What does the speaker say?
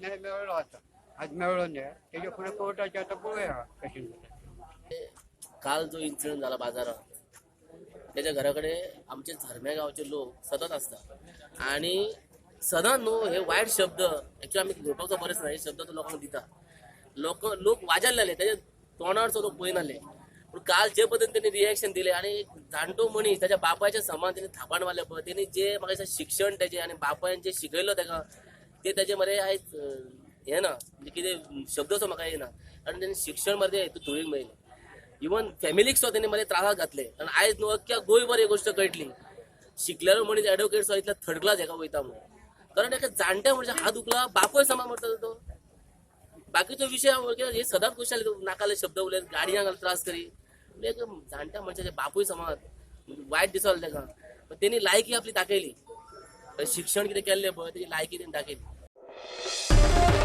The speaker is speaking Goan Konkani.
न्याय मेळ्ळो आतां, आज मेळ्ळो न्याय. तेजे फुडें कोर्टाचें आतां पळोवया कशें जाता. काल जो इन्सिडंट झाला बाजारात, त्याच्या घरा कडेन आमचे झर्म्या गांवचे लोक सतत आसता आणि सदां न्हू हे वायट शब्द एक्चुअली आमी घेवपाक बरेच ना. हे शब्द तो लोकांक दिता. लोक लोक वाजायला लागले, त्याच्या तोंडार लोक पळयनाले. पूण काल जे पद्दतीन त्यांनी रिएक्शन दिले आणि एक जाणटो मनीस त्याच्या बापायच्या समान त्यांनी थापाण मारले पळय, त्यांनी जे म्हाका दिसता शिक्षण त्याचे आणि बापायन जे शिकयलो ताका ते त्याचे मरे आयज हे ना, म्हणजे कितें शब्द असो म्हाका येना, कारण तेणी शिक्षण मरे हितून धुळीक मेळ्ळें. इवन फॅमिलीक सुद्दां तेणी मरे त्रासाक घातले. कारण आयज न्हू अख्ख्या गोंयभर ही गोश्ट कळटली, शिकलेलो मनीस एडवोकेट सुद्दां इतल्या थर्ड क्लास हेका वयता म्हणून. कारण एका जाणट्या मनशाक हात उखला, बापूय समान मरता तो. बाकीचो विशय हांव कित्याक हे सदांच गोश्टी जाली, नाकाले शब्द उलयत गाडयांक त्रास करी. म्हणजे एक जाणट्या मनशाचे बापूय समान वायट दिसलो ताका, पण तेणी लायकी आपली दाखयली. शिक्षण कितें केल्लें पळय तेजी लायकी तेणी दाखयली.